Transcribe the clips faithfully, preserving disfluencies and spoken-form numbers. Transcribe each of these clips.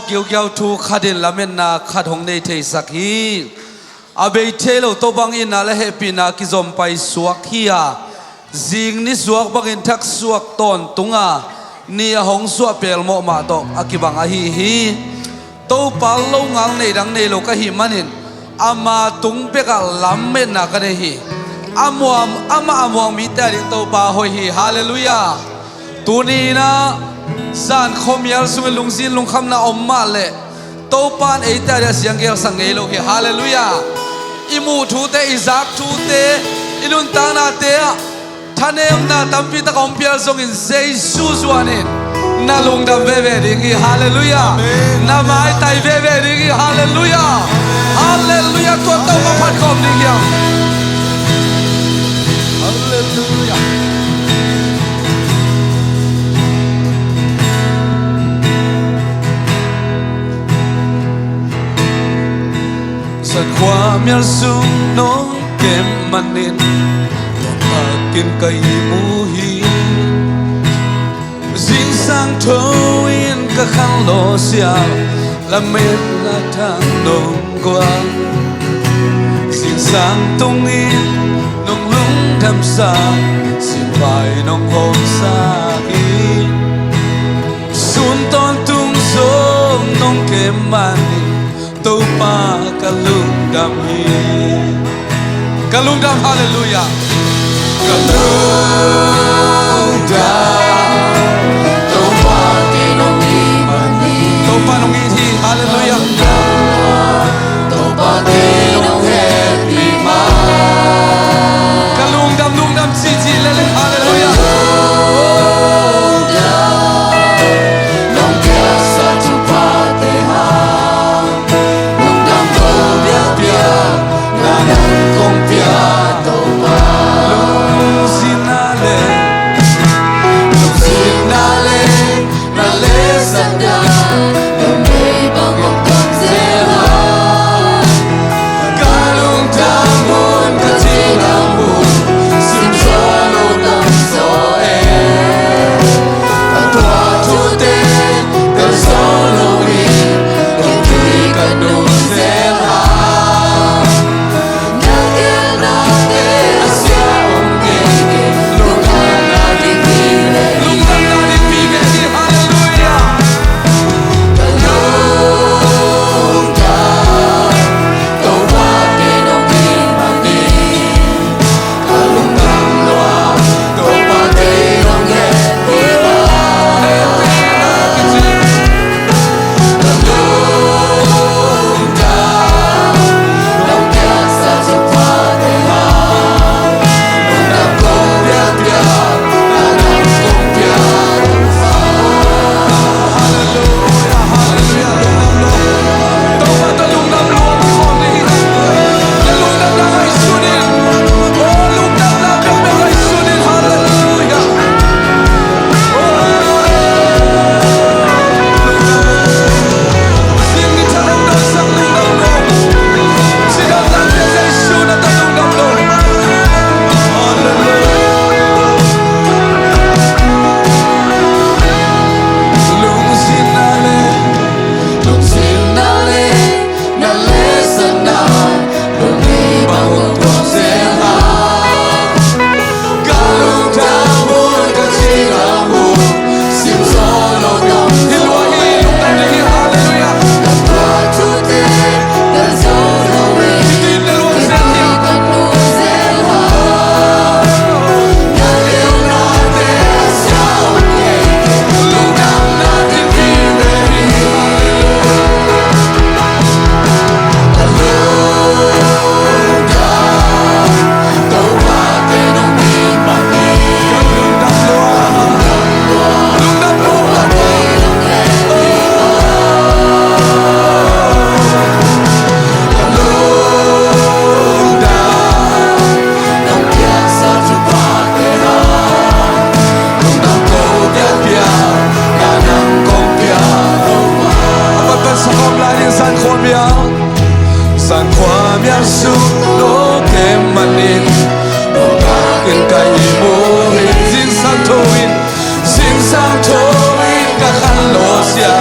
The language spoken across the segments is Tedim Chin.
Giugiau thu khat in lametna khat hong nei theisak hi. A bei thei lo Topa hong itna le hehpihna kizom paisuak hi a, zing nisuak bangin thaksuak tawntung a, ni a hong suah pelmawh mah tawh a kibang ahi hi. Topa longal nei dang nei lo ka hih manin ama tung bekah lametna ka nei hi. A muam, amah a muang mite ading Topa hoih hi. Halleluiah. Tuni-in ah zan khuamial sungin lungzin lungkhamna om mah leh Topa in eite ading a sianggelsak ngei lo hi. Halleluiah. I muh thute, i zak thute, i nuntaknate ah thanemna tampi tak a hong pial zongin Jesu zuanin na lungdam veve ding hi. Halleluiah. Amen. Na maitai veve ding hi. Halleluiah. Halleluiah. Tua tawh ma phat khawm ding hiam? Halleluiah. Zan khuamial sung nong kem manin, lawmpakin ka ihmu hi. Zingsang tho-in ka khanlawh sial, lametna thang nong guan. Zingsang tungin nong lungdamsak, simpai nong hawmsak hi. Sun tawntung zong nong kem manin, Topa ka lungdam hi. Ka lungdam, halleluiah. Ka lungdam, Topa kei nong it manin. Topa nong it hi, halleluiah. Topa kei nong hehpih manin. Ka lungdam, lungdam cihcih lel in, halleluiah. Lungdam, nong piaksa thuphate hang. Lungdam ko biakpiak, na nang kong pia Topa. Lungzinna le, lungzinna le, na lehsakna, na mei bang hong tuam zel a. Ka lungdam hun, ka cidam hun, sim zaw lo, dam zaw e. Ka tuah thute, tel zaw lo in, kei ka nung zel a. Na gelnate a sia om kei, lungdamna ding hi ve. Lungdamna ding hi ve, halleluiah. Ka lungdam, Topa kei nong it manin. Ka lungdam lua, Topa kei nong hehpih manin. Ka lungdam, nong piaksa thuphate hang. Lungdam ko biakpiak, na nang kong pia Topa. Halleluiah, halleluiah, lungdam lua. Topa tawh lungdam lua, kong ni. Lungdamna ngaihsun in. Oh, lungdamna bekbek ngaihsun in. Halleluiah. Zan khuamial sung nong kem manin, nong kah in ka ihmu hi. Zingsang tho-in, zingsang tho-in ka khanlawh sial.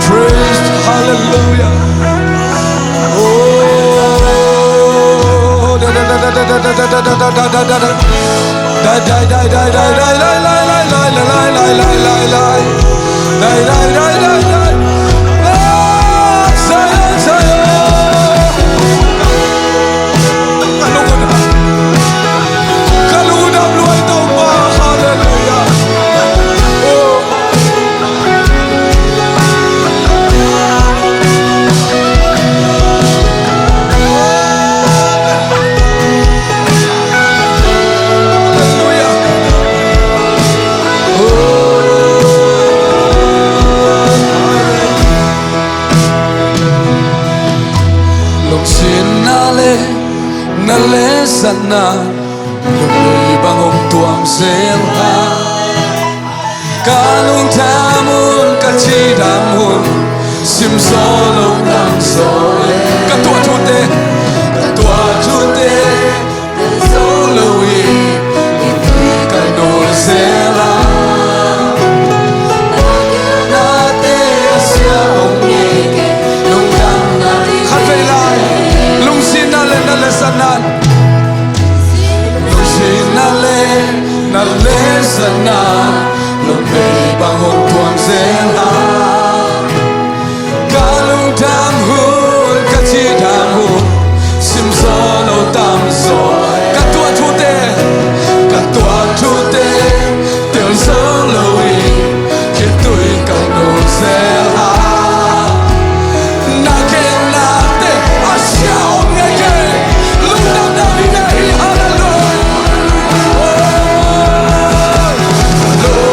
Praise, hallelujah. Oh. Lungsim na le na le satna, lungdam bang hong tuam zel a. Ka lungdam hun, ka cidam hun, sim zo lo, dam zo e. Ka tuah thute, ka tuah thute, tel zo lo i, i tui ka nul zel a. Na te a sia hong ngei kei, lungdam na i. Khat vei lai, lungsim na le na le satna. Lungsim na le na le satna, lungdam bang hong tuam zel a. Ka lungdam hun, ka cidam hun, sim zo lo, dam zo. Ka tuah thute, ka tuah thute, tel zo lo i, i tui ka nul zel a. Na kei na te a sia hong ngei kei, lungdam na i ve hi, hallelujah. Lungdam.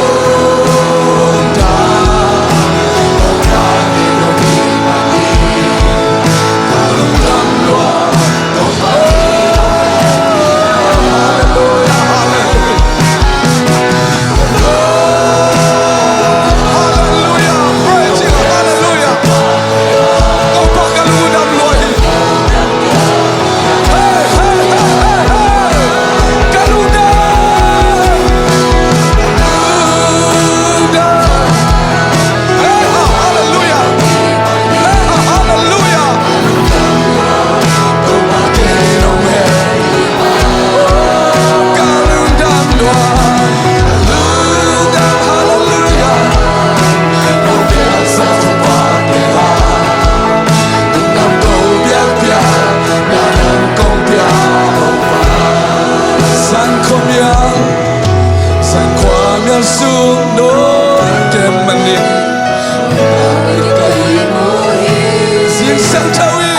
Zingsang thawi.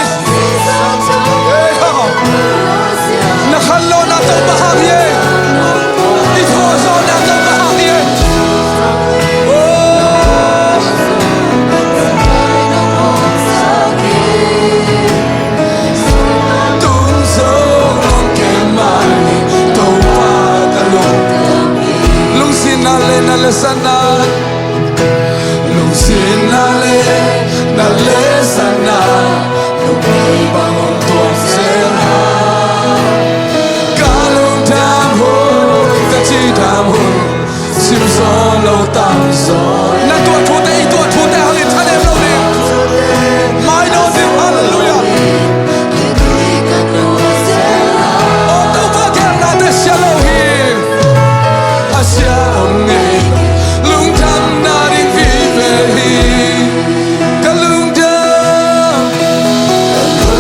Na khanlawhna Topa hang hi e. I thawhzawhna Topa hang hi e. Oh. Tung zo kong kem mah hi Topa ka lung. Lungsim na le na le satna. Lungsim na le na le satna, lungdam bang hong tuam zel a. Ka lungdam hun, ka cidam hun, sim zo lo, dam zo. Na tuah thute, i tuah thute hang in thanem lo ding. Mai no ding, hallelujah. Aw Topa, geelnate sia lo hi. A sia om ngei, lungdam na ding vive hi. Ka lungdam, ka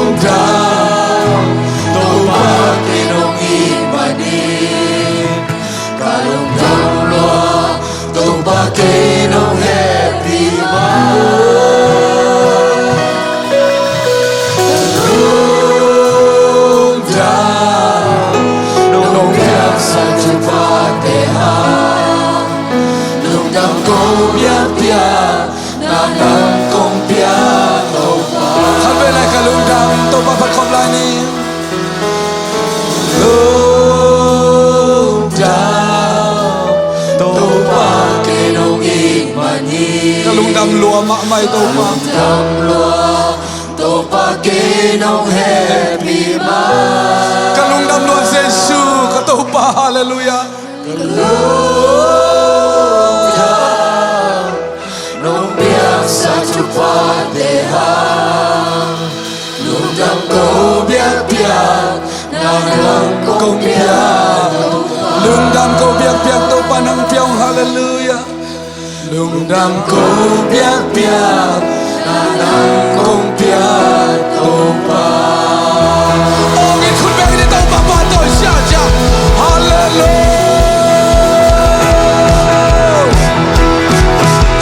lungdam, Topa kei nong it man hi. Ka lungdam lua, Topa kei nong hehpih mah. Lungdam, nong piangsak thuphate hang. Lungdam kong biakpiak, na dang kong piak Topa. Khat vei lai ka lungdam Topa phat khawm lai ni. Lungdam, Topa kei nong it man hi. Ka lungdam lua mahmah hi Topa. Lungdam lua, Topa kei nong hehpih mah. Ka lungdam lua Jesu, ka Topa, hallelujah. Halleluiah. Ka lungdam nong piaksa thuphate hang, lungdam ko biakpiak, na nang kong piak. Lungdam ko biakpiak, Topa nang piak ung. Halleluiah. Lungdam ko biakpiak, na nang kong piak Topa. Ong in khut beng in Topa pahtawi siasia. Halleluiah.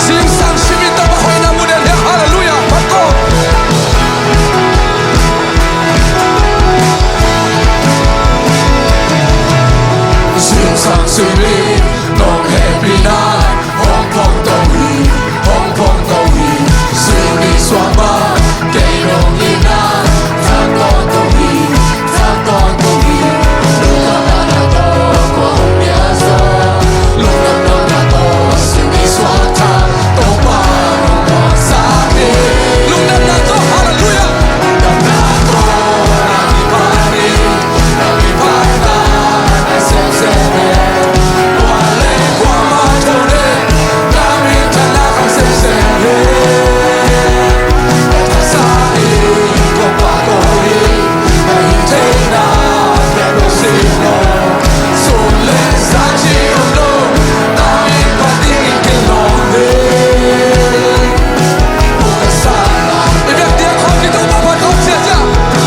Zingsang simin Topa hoihna mu den hia. Halleluiah. Phat ko. Zingsang simin nong hehpihna hong phawk to hi, hong phawk to hi. Simi suang bang kei nong itna thak tawntung hi, thak tawntung hi. Lungdamna tawh kua hong pia zaw, lungdamna tawh simi suang thak Topa hong puaksak hi. Lungdamna tawh, halleluiah. Lungdamna tawh na kipan hi.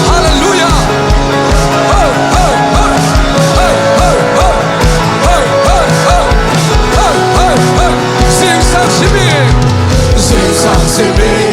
Halleluiah. Ho, ho, ho. Ho, ho, ho. Ho, ho, ho. Ho, ho, ho. Zingsang simin, zingsang simin